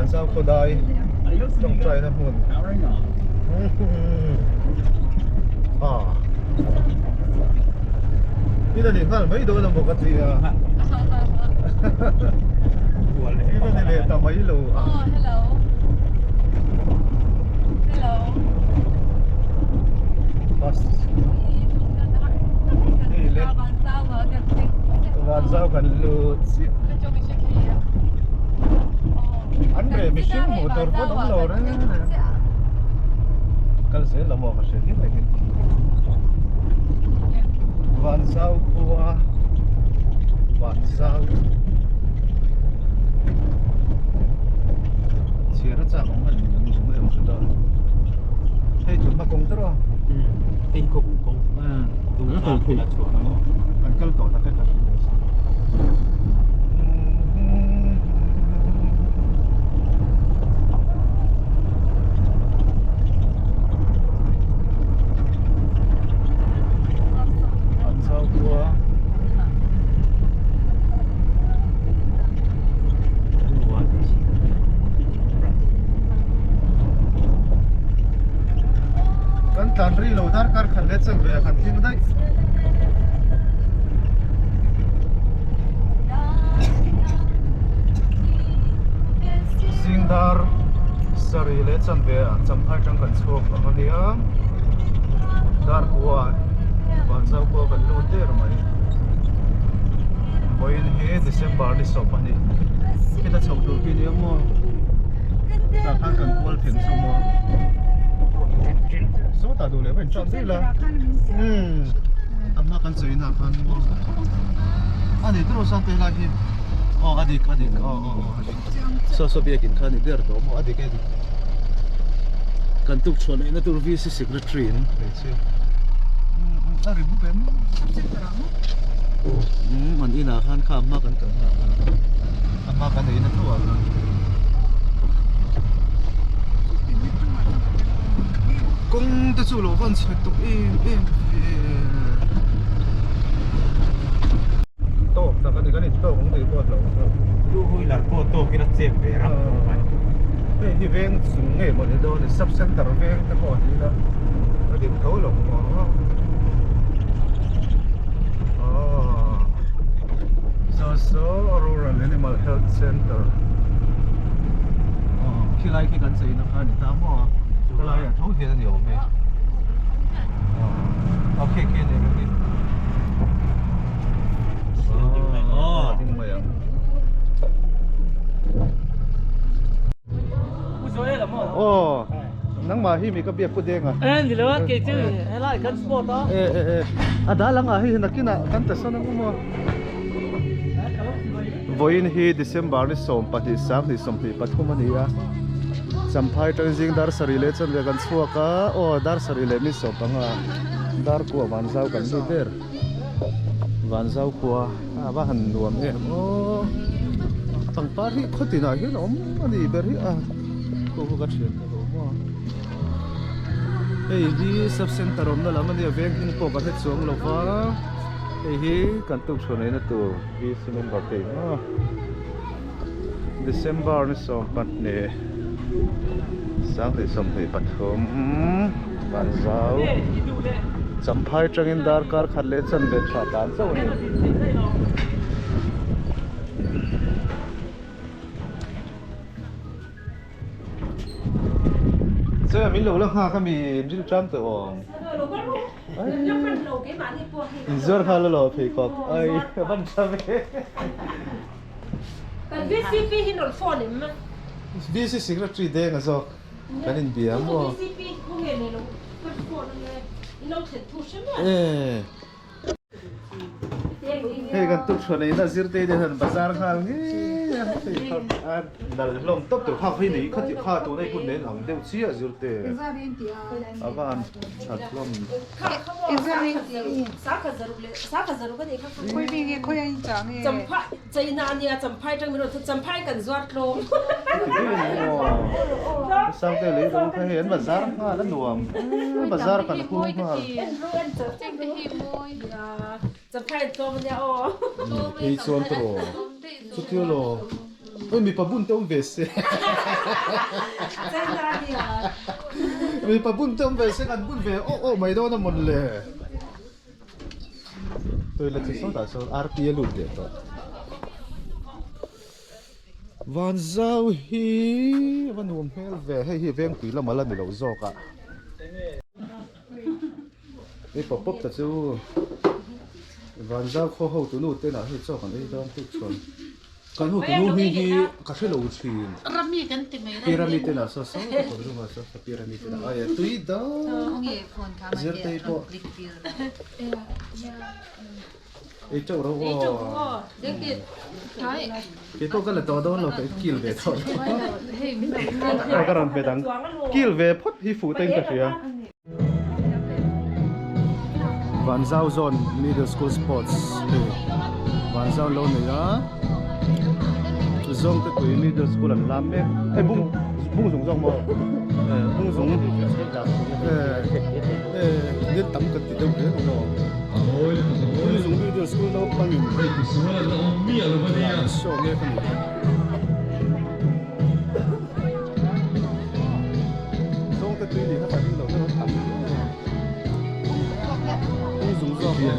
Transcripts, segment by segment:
Vanzau khawdai tawngtaina hmun ah in a ni nghal mai dawn a maw ka ti a in a ni leh ta mai lo a bus hei le Vanzau kan lut chiah. An reh mihring hmuh tur pawn awm lo reng reng. Kal zel lo maw ka hre hian hi. Vanzau khua Vanzau chhiar a chak awm a ni ang awm em hre ta. Hei tun hma kawng tawrh a. Hei kawng kawng. Kan kal tawh na te ka hria a. An chau khua. Kan tlan ri lo darkar khat leh chang ve a khan thim daih. Zingdar saree leh chanve ah champhai tang kan chhuak ang a nia dar kua vanzau kua kan lut der mai vawiin hi December ni 12 khita chho tur khi nia maw tah khan kan kual thleng chu maw sawtah duh leh va in tan daih la umm a hma kan sawi na khan maw a ni tawh sa te lai hi aw a dik a dik aw aw aw a dik saw saw biakin kha a ni ber tawh maw a dik e dik kan tuk chhuah neihna tur VC secretary in hmeichhia a ri bawk em umm an inah khan kha a hma kan kal na ah khan a hma kan eina tho ah khan. Kawng te chu lo van chhe tawh em em ve. Tawk tak a ni kan intawk ang tih pawh a hlauh tawk. Two wheeler pawh tawk ila chep ve rap tawh mai. Hei hi veng chung ngei maw ni dawn a ni sub center veng te pawh a ni ila a dik tho lo maw. Aww Zoso Rural Animal Health Center aw khilai khi kan cheina kha a ni ta maw a helai ah tho hian a ni awm e aw khi khi a ni reng i aw a ding mai ang. Aw nangmah hi mi ka biak pu deng a. En ni lo a kei chu helai kan sport a. E e e a dal ang ah hei nakinah kan ta sawn ang maw. Vawiin hi December ni 12 2023 a ni a. Champhai tang zing dar sarih leh chuan ve kan chhuak a aw dar sarih leh mi 15 dar kua vanzau kan lut der. Vanzau khua a va han nuam em aw pangpar hi khaw tinah hian a awm a ni ber hi a khu khu ka thian ta lo maw hei hi sub center awmna lam a nia veng hming pawh ka hre chuang lo va hei hi kan tuk chhuah neihna tur VC member te in maw December ni 12 2023 Vanzau Champhai tangin darkar khat leh chanve tha tlan chauh a ni. Che min lo la nghak a mi ril ṭam tawh awm. Inzuar nghal alo pheikhawk ai a van ṭha ve. Kan VCP hi rawn phone em? VC secretary deng a zawk kan inbia maw? VCP khu nge nei lo ka phone ange in lo thlen thu hre mai. E. Hei kan tuk chhuah neihna zirte te hian bazar nghal ngei a hei kha a nal hlawm tawp tur kha kha nei kha ti kha tuna i hun nen ang deuh chiah zirte a va han that hlawm. Sangte lei lo kha hei an bazar nghal a nuam bazar kan hung nghal. Ei chuan tawh chutia law. Oi mipa bun te awm ve se. Mipa bun te awm ve se kan bun ve awh awh mai dawn a mawn le. Toilet chu sawtah sawn RP a lut leh tawh. Vanzau hi a va nuam hmel ve hei hi vengpui lam a la ni lo zawk a. Hei pawp pawp ta chu Vanzau khaw ho tunu te nah hei chaw kan ei dawn tuk chuan kan ho tunu hming hi ka hre lo thin. Rami kan ti mai Pi Rami te nah saw saw ka kawr zungah saw Pi Rami te nah ai a tui dawn Zirtei pawh. Ei teuh ro aw. Kei pawh ka la tawh dawn lo ka kil ve tawh lo. Aw ka rawn hmet ang. Kil ve phawt hi fuh te in ka hria. Vanzau Zone Middle School Sports hei Vanzau lo nei a. Zawngte tui Middle School an lam mek. Hei bung bung zung zawk maw? Bung zung. Nil tam kan ti deuh hle maw? Bung zung Middle School naupangin an show mek a ni. Zawngte tui nih kha ka ring lo deuh a tam viau a. Bung zung zawk maw?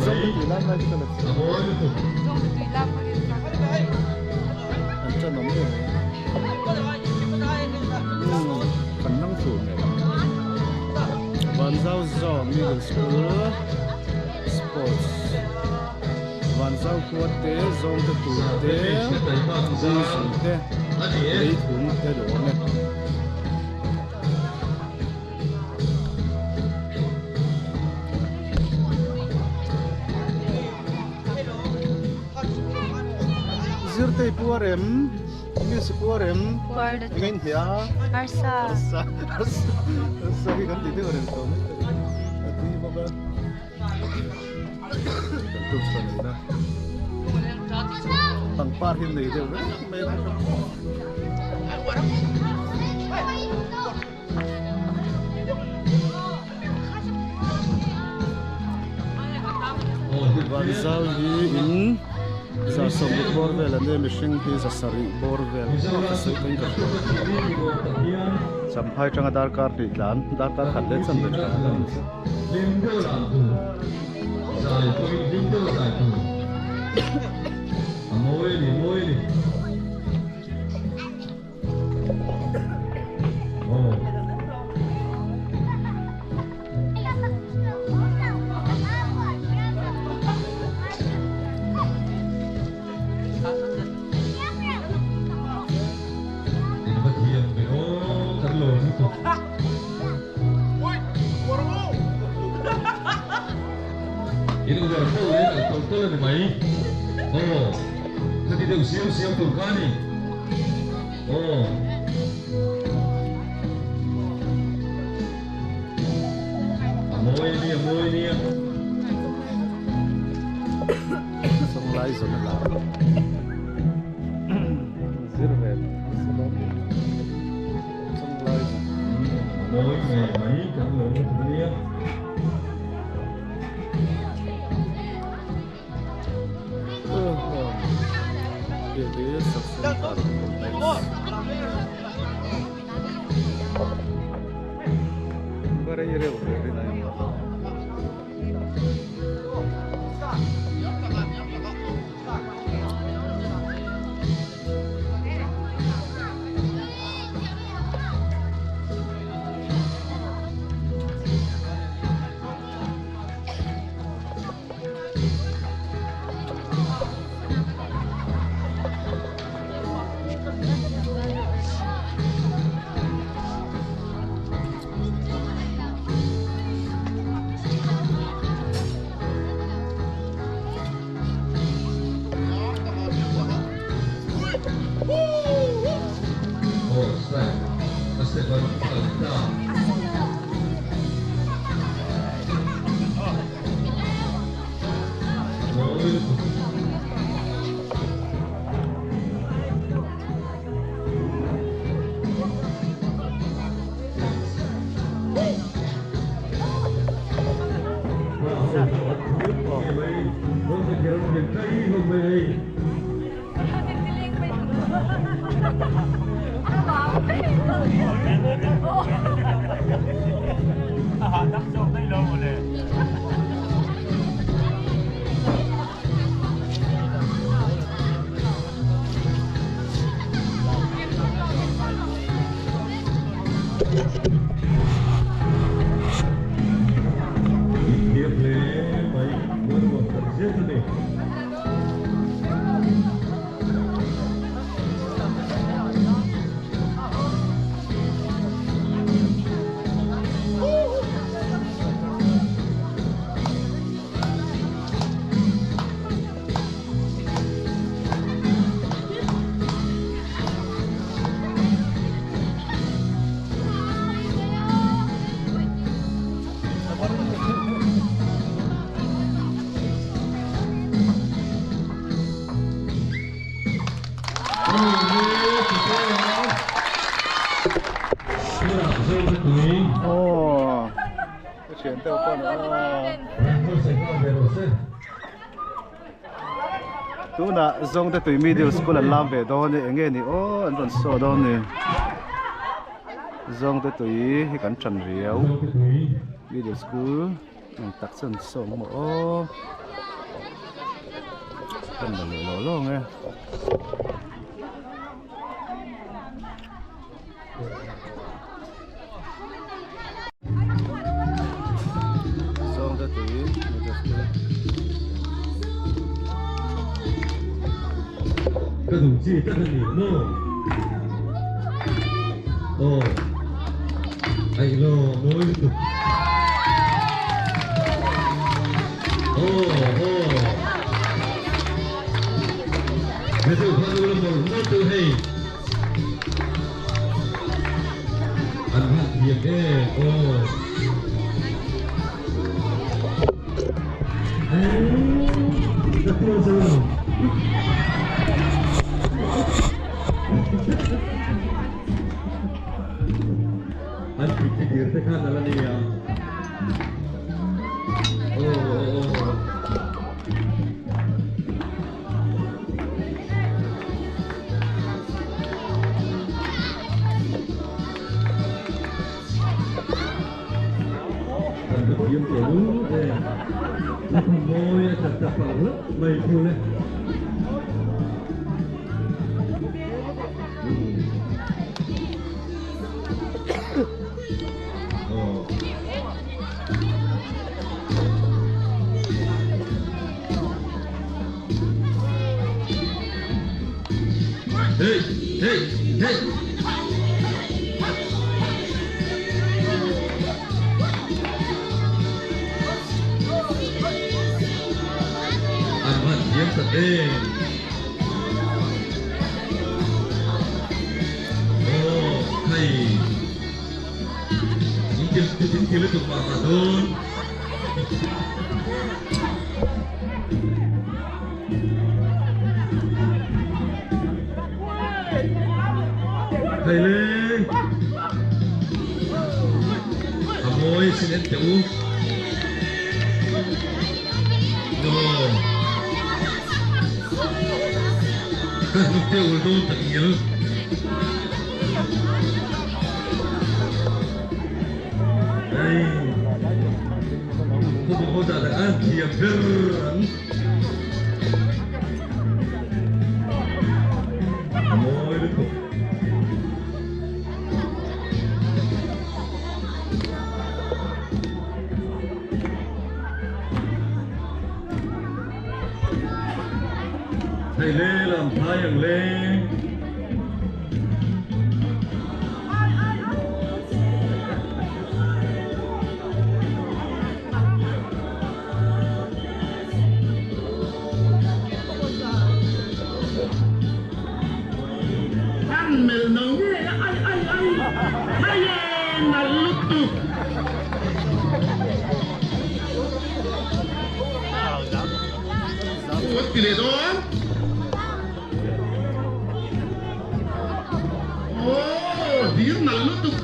Zawngte tui lam lai chu ka la chiang. An ṭan awm em? Kan nang tur ngei. Vanzau Zone Middle School Sports Vanzau khua te zawngte tur te bungzung te leithum te lo awm e. Zirtei puarem. Music puarem eng a inhmeh a arsa arsa arsa hi kan ti deuh reng tawh mai a tui bawk a kan tuk chhuah nei na pangpar hi nei deuh reng mai a. Vanzau hi in za sawmruk bawr vel an nia mihring hi za sarih bawr vel ka sawi pawhin ka hria Champhai tanga darkar hnih tlan darkar khat leh chanve tha a lo ni chu. Sawnglai zawn a la zir ve nasa dawn ni Sawnglai zawn. Tunah Zawngte tui middle school an lam ve dawn a ni eng nge ni aw an rawn saw dawn ni Zawngte tui hi kan tan riau middle school eng tak chu an saw ang maw aw kan la leh lawh lawng e. Zawngte tui middle school. Ka duh chi tak a ni maw? Aw, aih lo mawi lutuk. Aw, aw. He deuh khan ula mawlh mawlh deuh hei. An han thiam em aw. Ka tuar zo lo. An pui thlir te khan ala ni a. Aw aw aw. Kan va thiam teh lul em. A thu mawi a chat tak ang hlauh mai thu le. Aw. Hey, hey, hey. An van thiam tak em. Aw, khai. In thil lutuk mah mah dawn. Thei le a mawi sin en teh u no ka hnuk te ul dawn tak ngial. Hei khawbung ho dah a thiam ber ang. A mawi lutuk. Hei le lam phai ang le. An melh no nge ai ai ai hei e nalh lutuk. Aw ti leh dawn. Aw dir nalh lutuk.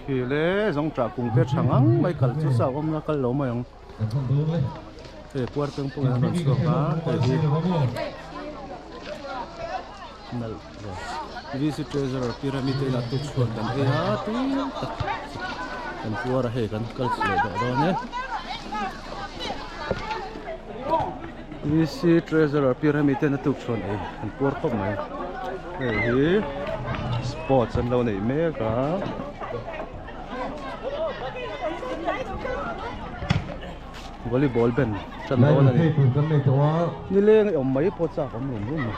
Khi le zawng ṭah kung te ṭha ngang mai kal chu sa awm la kal lo mai ang hei puar peng pawh hian a rawn chhuak a hei hi nalh ve VC treasurer pyramid te inah tuk chhuat kan ei a tui tak kan puar a hei kan kal leh deuh dawn e VC treasurer pyramid te ina tuk chhuan ei kan puar khawp mai hei hi sports an lo neih mek a. Volleyball ben tan dawn a ni nileng i awm mai pawh chak awm rum rum a.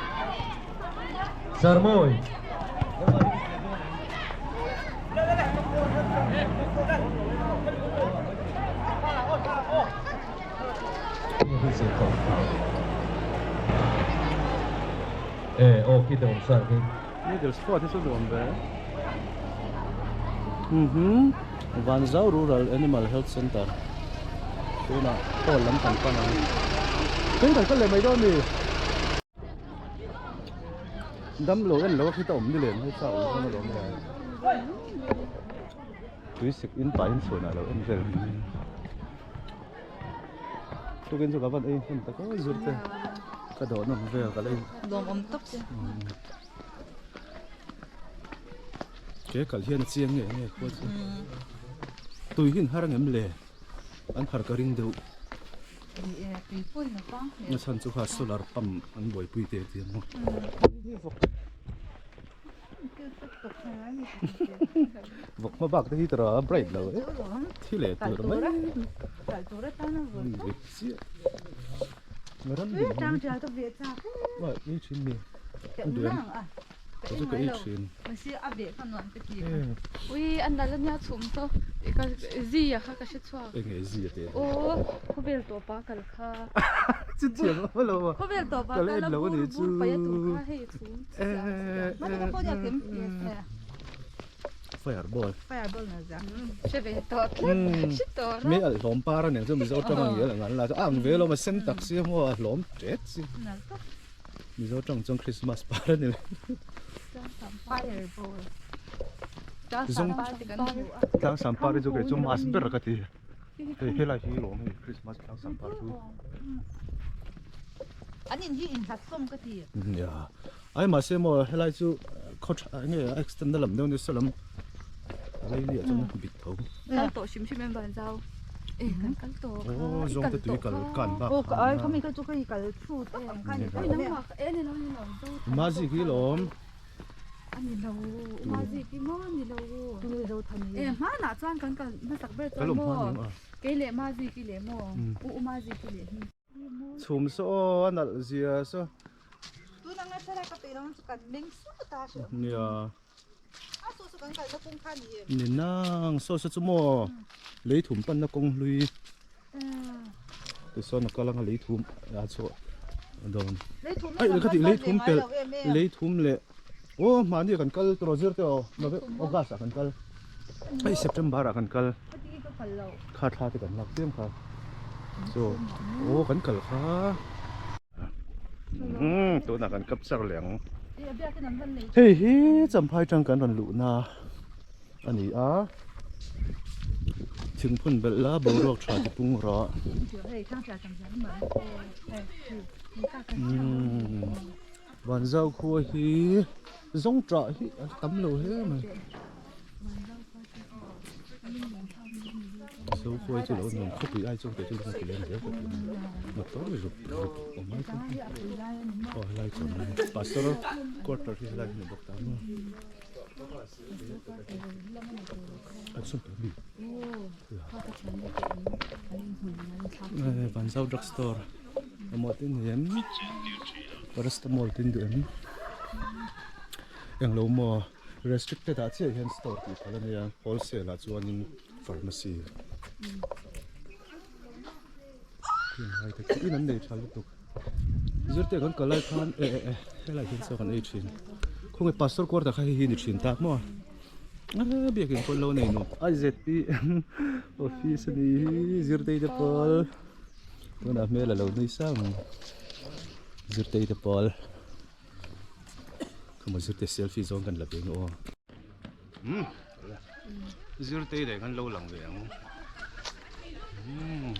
Middle squad hi chu nuam ve. Mhm. Vanzau Rural Animal Health Center. Tunah hall lam kan pan ang. Tui kan kal leh mai dawn ni. Dam lo en lo a khi ta awm ni lem hei sa awm dawn alawm le. Tui sik in pahin chhuanah lo en vel. Tukin chu ka van ei hnem tak aw zir te ka dawh nawm vel ka la in. Lawm awm tawp che. Ke kal hian a chiang nge nge khua chu. Tui hi an har angem le? An har ka ring deuh. Ni e, tui pawh in a vang hle. A chhan chu kha solar pump an buaipui te a ti ang maw. Vawk hma bak te hi tawrh a bright lo e thi leh tur mai dik chiah ei thin mi an duh em kei chu ka ei thin ui an la nia chhum chu ka zi a kha ka hre chhuak eng nge zi a te aw khawvel tawpa kal kha chutiang a lo a khawvel tawpa kal a bur bur paih a tur kha hei chhum Fireball. Fireball na za. Hre ve tawh tlat. Hre tawh ra. Me al hlawm par aniang chu Mizo tang ang ngial ang an la chu a ang ve lo ma sen tak si maw a hlawm tet si. Mizo tang chuan Christmas par ani lo. Fireball. Zong tlangsam par hi chu kei chu mas ber ka ti. Hei helai hi lawm hei Christmas tlangsam par chu. An in hi inhlat hlawm ka ti. Nia. Ai mahse maw helai chu khaw tha enge a extend na lam deuh ni saw lam a lei liah chuan a bit tho. Kal tawh hrim hrim em van zau. E kan kal tawh kha. Aw zawng te tui kal kan bak. Aw ka ai khami kha chu ka kal thu tak ang kha ni. Oi nangmah e ni lo ni lo. Mazi khi lawm. Ani lo mazi khi maw ni lo. E hmanah chuan kan kal hmasak ber chuan maw kei leh mazi khi leh maw u u mazi khi leh hi. Chhum saw aw a nalh zia saw. Tun anga thlalak ka peih lo chu kan meng sut a hre. Nia. A saw saw kan kalna kawng kha ni em. Ni nang saw saw chu maw leithum panna kawng hlui. Tichuan a kal anga leithum a chhuah dawn. Ai ka tih leithum pelh leithum leh aw mahni kan kal tawh zir te aw August ah kan kal. Hei September ah kan kal kha thla te kan lak chiam kha so aw kan kal kha umm tunah kan capture leh ang hei hi champhai tang kan rawn luh na a ni a thingphun belh la boruak tha ti pung rawh umm Vanzau khua hi zawng tah hi a tam lo hle mai. So khuai chu lo nuam khawp i ai chuan kei chu ka ti lem zel ka ti motor zuk zuk awm ai chu aw helai chuan pastor quarter hi helai hi ni bawk ta maw an sawn tawh mi Vanzau drug store emaw te ni em paracetamol te ni duh em englo maw. Restricted ah chiah hian store tih phal a nia, wholesale ah chuanin pharmacy hi te khi in an nei tha lutuk zirte kan kal lai khan e e e helai hian chaw kan ei thin khawnge pastor quarter kha hei hi ni thin tak maw a biakin pawh lo nei nuam a zpm office a ni hi zirtei te pawl tunah hmel a lo nui sang zirtei te pawl. Khama zirte selfie zawng kan la ve ang aw. Umm zirte leh khan lo lang ve ang. Umm.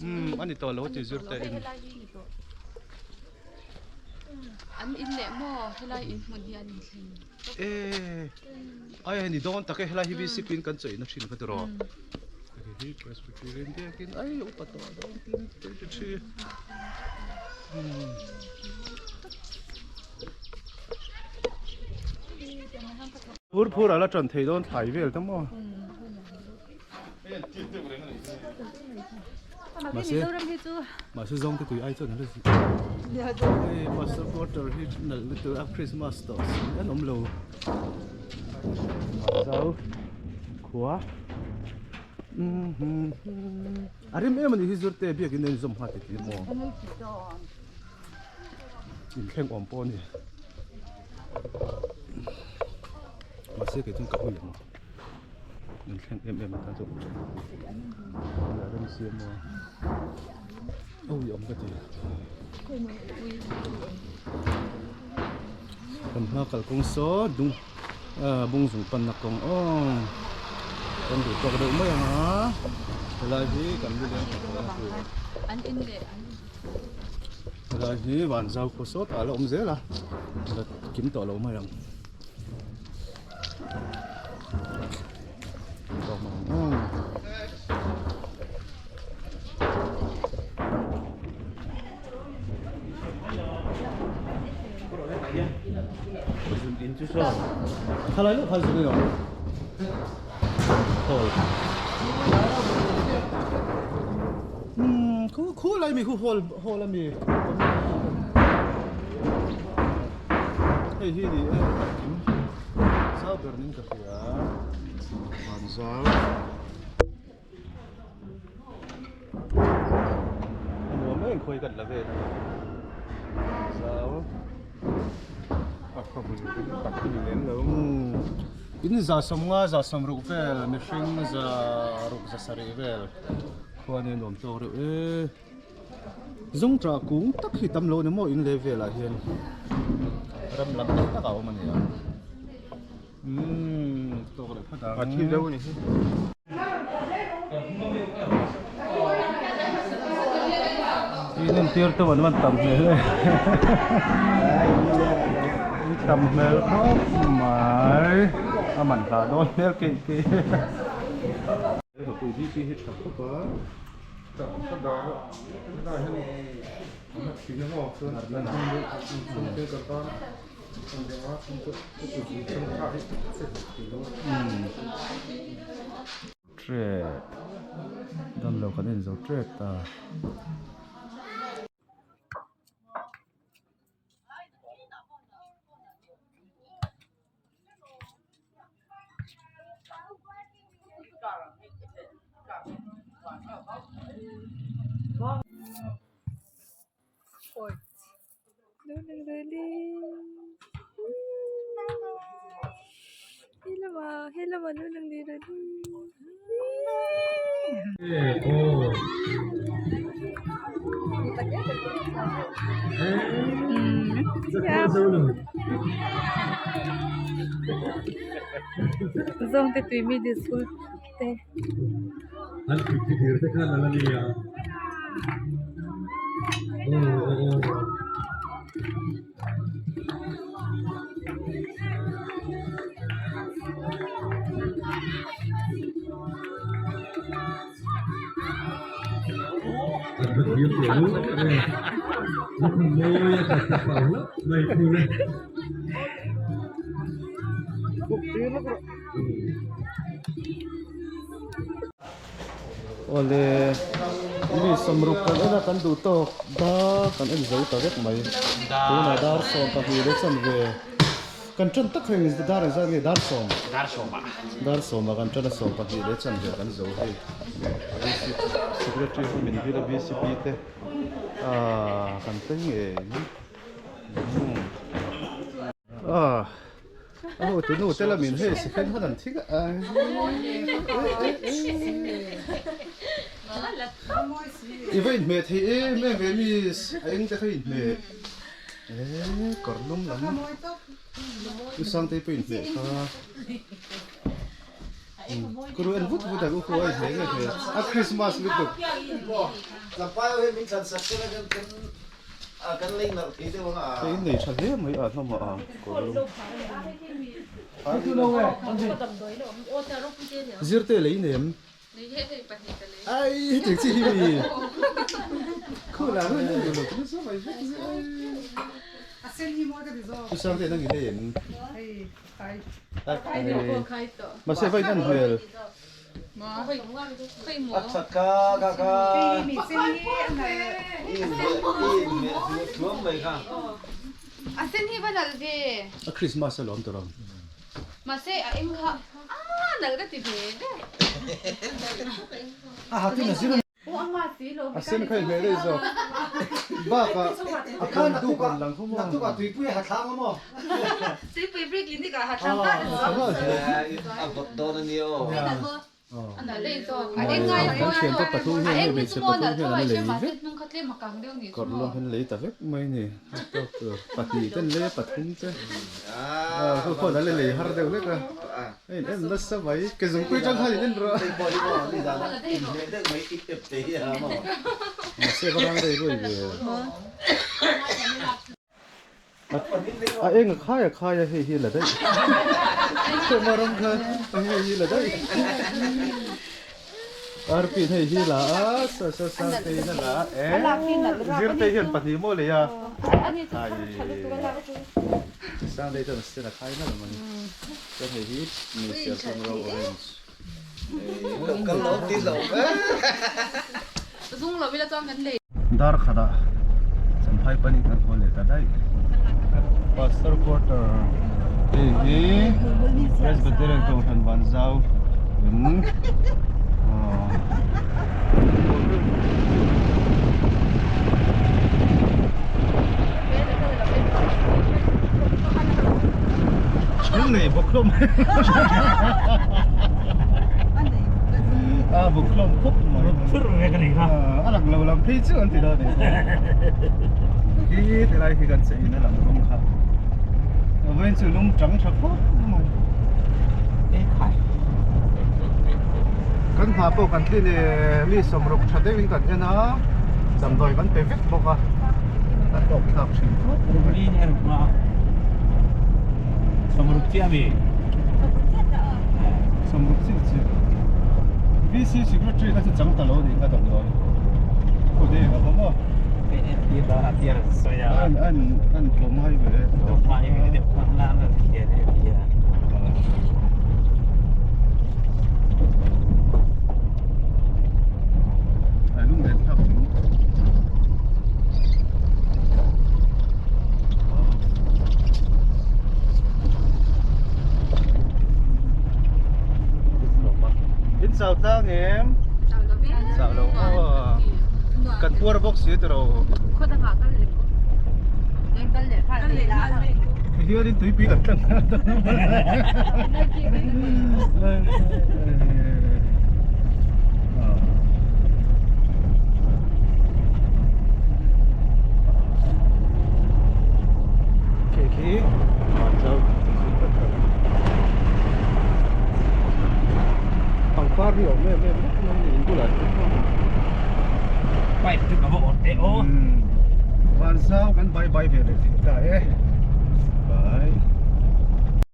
Umm ani tawh lo ti zirte in. An in leh maw helai in hmun hi an inthleng. E ai hei ni dawn tak e helai hi vcp in kan chawih na thin kha tiraw hei hi presbyterian biakin ai upa tawh dawn tin 23 phur phur ala tan thei dawn thlai vel te maw Mahse mahse zawng te tui ai chuan ala zin hei pastor quarter hi nalh lutuk a Christmas tawh si an awm lo zau khua a rem em ani hi zurte biakin a inzawm nghal tih maw inthleng awm pawh a ni mahse kei chuan ka ui ang. An thleng em em atan chu a rem siam a ui awm ka ti kan hma kalkawng saw dung ah bung zung panna kawng aw kan duh tawk deuh mai ang a helai hi kan lu leng helai hi vanzau khaw sawtah a la awm zel a la kim tawh lo mai ang. Khalai lu khal zung yong. Hol. Khu khu lai mi khu hol hol ami. Hei hi ni e kim zau ber nin ka hria van zau a nuam em khawi kan la vel a ni zau a khawhmun tak hi ni lem lo in za sawmnga za sawmruk vel mihring za ruk za sarih vel khuan in nuam tawk reuh e. Zawngṭah kung tak hi tam lo ni maw in leh velah hian ram lam deuh tak a awm a ni a umm tawk leh phawt ang. A thil deuh a ni hi. In entir te an van tam hmel e in tam hmel khawp mai a man hlah dawn hmel keih keih. Hei hi hi tha khawp a. Trep damlo kan en zo trep ta. Zawngte tui middle school te. An thir te khan ala ni a. Awle mi sawmruk kan en a kan duh tawk dar kan en zo ta vek mai tunah dar 12 leh chanve kan tan tak heng dar engzat nge dar sawm dar sawm ah kan tan a 12 leh chanve kan zo hei secretary ho min vil a vcp te ah kan thleng ngei. A ho tu nu te lamin hei second hand an thik a. I va inhmeh thei em em ve miss a eng te kha i inhmeh e kawr lum lam u Sangtei pawh inhmeh kha Kuru en vut vut ang u khu a inhmeh nge hmel a Christmas lutuk. Hei in nei tha hle mai a hnawmah a kawr lum. Zirte lei nem. Ai hetiang chi hi mi. Khula ru ru lo ka nasa mai vek zel. Chu sang te nang i nei em? Mahse vai nan hmel. A Christmas a lawm tur ang. A sen kha i hmeh daih zawk. Bakah a pawn duk rawn lang khawm a. Kan thiante pathum hian hei hmeichhe pathum hian an lei vek kawr lawm hian lei ta vek mai a ni tawk tur pahnih ten lei a pathum te khu khawn an la lei har deuh hlek a a in en nasa mai ke zungpui tang khan in en rawh mahse va rang rei rui ve. A eng a khai a khai a hei hi la daih Chawhma ram kha hei hi la daih Arpin hei hi la a sa sa sa te in a la a e zirte hian pahnih maw lei a ai Sunday chuan a sen a khai nalh mai chuan hei hi hmeichhia chuan ro orange Dar khatah Champhai panin kan haw leh ta daih. Pastor quarter hei hi Presbyterian Kohhran Vanzau in Thil nei bawk hlawm a bawk hlawm khawp mai Phur ve ka nei kha a lang lo lam phei chu an ti dawn e khi ti lai khi kan che in a lang rawng kha vawiin chu lung tang tha khawp mai e khai kan hna pawh kan tlin e mi sawmruk tha deuhin kan en a damdawi kan pe vek bawk a a tawk thlak thin khawp mai. Ni ni ruk a sawmruk chiah mi sawmruk chiah chiah VC secretary kha chu chang ta lo nih kha damdawi khaw deng a va maw an an an tlawm hai ve a lung len thlak thin In chau tlang em? Chau lo ve. Chau lo aw. Kan puar bawk si tiro. Khaw dangah kal leh bawk. Kan kal leh kal leh la. Hianin tuipui kan tlang Khi khi Pangpar hi awm em em vek mai ni in bulah te pawh. Pipe chu ka va awrh teh aw. Vanzau kan bye bye ve leh thei ta e. Bye.